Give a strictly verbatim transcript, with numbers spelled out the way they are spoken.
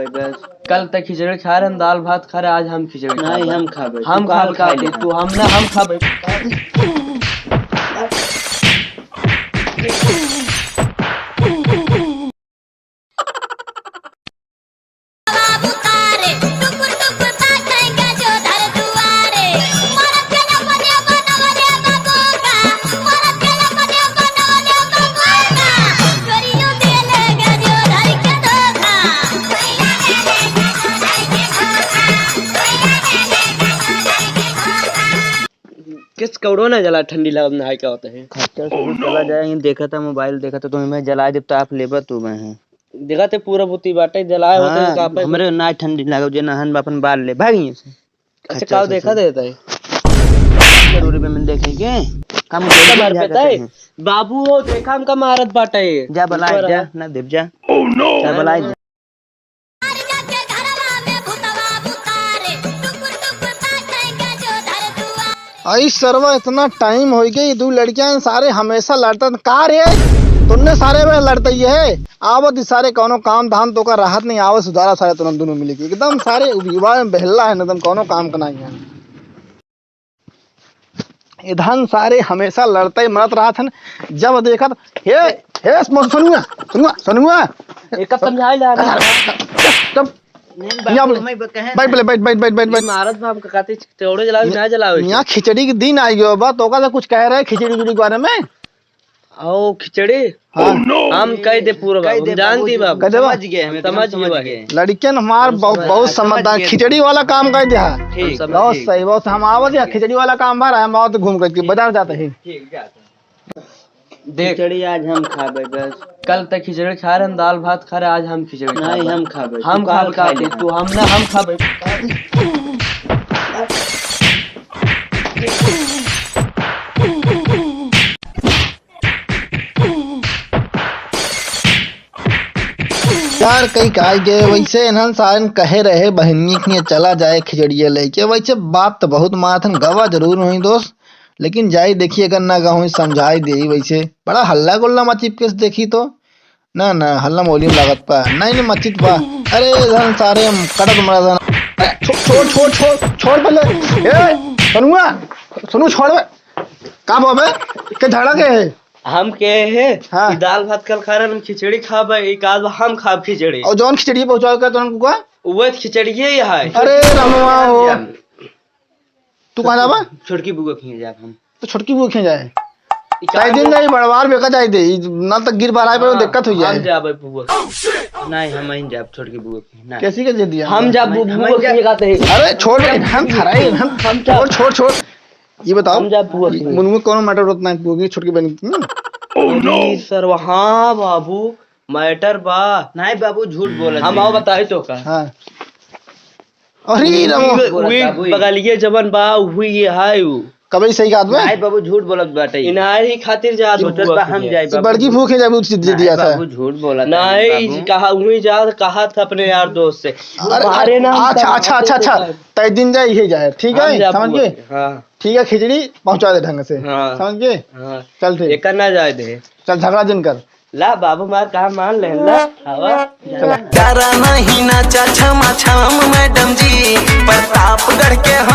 बस। कल तक खिचड़ी खा रहे, हम दाल भात खा रहे, आज हम खिचड़ी खा रहे। हम खाबे, हम तू खाबे, खाबे। तू हम ना, हम खाबे। किस कौड़ो ना जला, ठंडी लगत नहाए का होता है। खच्चर से चला जाए, देखा था मोबाइल, देखा था तुम्हें मैं जला जब तो आप लेबा तू मैं है। देखा थे पूरा बुती बाटे जलाए होते हैं, हाँ, कापे। हमरे ना ठंडी लागो जे नहन बा अपन बाल ले भाग यहीं से। अच्छा, खच्चर काव से देखा चला। देता है। जरूरी पे मैंने देखे के काम अच्छा, जरूरी मार है, पेता है। कहते हैं। बाबू हो, देखा हमका मारत बाटे। जा बलाए, ऊपर जा, है। ना देव जा। Oh no! जा बलाए, जा। आई सरवा, इतना टाइम होइ गई, दू लड़कियां सारे हमेशा लड़त हैं। का रे, तुमने सारे में लड़ते ही है। आवत ही सारे कौनो काम धाम तो का राहत नहीं, आवत सुधारा सारे तुरंत दोनों मिलके। एकदम सारे उबिवा में बहला है, एकदम कौनो काम का नहीं है। इधन सारे हमेशा लड़ते मरत रहत हन। जब देखत, हे, हे, सुनुआ, सुनुआ, सुनुआ। एक समझाई ला ना। चुप। नहीं, बाबू, यहाँ बोले। हमें ब-, कहे बैठ, ना। बोले, बैठ, बैठ, बैठ, बैठ, बैठ। मारत बाप का खातिर चौड़े जलावे, ना जलावे। यहाँ खिचड़ी के दिन आई गयो बा, तो ओका से कुछ कह रहे खिचड़ी उचड़ी के बारे में? ओ, खिचड़ी? हाँ। हम कह दे पूरा कह बाबू, दे हम जानती बाबू, बाबू। कह दे बा? समझ गए, हम समझ गए भाई। लड़कियन हमार हम बहुत, समझ, बहुत समझ समझदार, गए। खिचड़ी वाला काम कह दे हा। ठीक। बहुत ठीक। सही, बहुत हम आवत या खिचड़ी वाला काम भर है, हम आवत घूम करके बाजार जाते हैं। ठीक, जाते हैं। देख। खिचड़ी आज हम खाबे बस। कल तक खिचड़ी खा रहे, हम दाल भात खा रहे, आज हम खिचड़ी नहीं, खाबे। हम खाबे। हम तू काल खाबे खा का ले। तू हम ना, हम खाबे। यार, कई काई गए, वैसे इन्हन सारन कहे रहे बहिनिया के चला जाए खिचड़िया लेके। वैसे बात तो बहुत मारत हन, गवा जरूर हुई दोस्त, लेकिन जाई देखी, अगर ना गवा हुई समझाई देई। वैसे बड़ा हल्ला गुल्ला मचित के देखी तो, ना, ना, हल्ला में वॉल्यूम लागत बा, नहीं, नहीं, मचित बा। अरे, इधर सारे हम कटत मरा था। अरे, छो-, छोड़, छोड़, छोड़, छोड़ पहले। ए, सुनुआ, सुनू, छोड़ बे। का बाबे? के झगड़ा के है? हम के है हाँ। कि दाल भात कल खा रहे, हम खिचड़ी खाबे, एक आध हम खाब खिचड़ी। और जौन खिचड़ी पहुँचावे का तो हमको का? वो खिचड़िए ही है। अरे रमवा हो। तू कहाँ जाबा? छोटकी बुआ के हियाँ जाब हम। तो छोटकी बुआ के हियाँ जाए? ई तय दिन नहीं, बड़वार बेका जाए दे, ई ना तक गिर बाराए पर हाँ, दिक्कत हो जाए। हम जाबे बुआ। नहीं, हम ही जाब छोटकी बुआ के, नहीं। कैसी के दे दिया? हम जाब हम बुआ के जाब। अरे छोड़, हम थराई, हम हम जाब। छोड़, छोड़, छोड़। ये बताओ, हम जाब बुआ के। मुनमुन कौन मैटर होता नहीं, बुआ की छोटकी बहन की, हम्म? Oh no! अरे सरवा, हाँ बाबू, मैटर बा। नहीं बाबू, झूठ बोलत हम आओ बताई तो का। हाँ। अरे राम। उही, बोलत उही बाबू। बगलिए जवन बा, उही ये है उ। कबई सही कहत बा? नहीं बाबू, झूठ बोलत बाटे। इनार ही खातिर जात सोचत बा हम जाई ये बाबू। बड़की फूक है जाबू, दे नहीं दिया था। बाबू, झूठ बोलत है नहीं, बाबू। कहा उही जात, कहा था अपने यार दोस्त से। अरे, मारे ना हम अच्छा, तो अच्छा, अच्छा, अच्छा। तय दिन जाए, ये जाए, ठीक हम है? जाबू। समझ गए? हाँ। ठीक है, खिचड़ी पहुंचा दे ढंग से। हाँ। समझ गए? हाँ। चल ठीक। एकर ना जाए दे। चल झगड़ा जिन कर। ला बाबू मार कहा मान ले ला। हवा। चला। डरा नहीं ना चाचा माछाम मैडम जी, प्रतापगढ़ के हम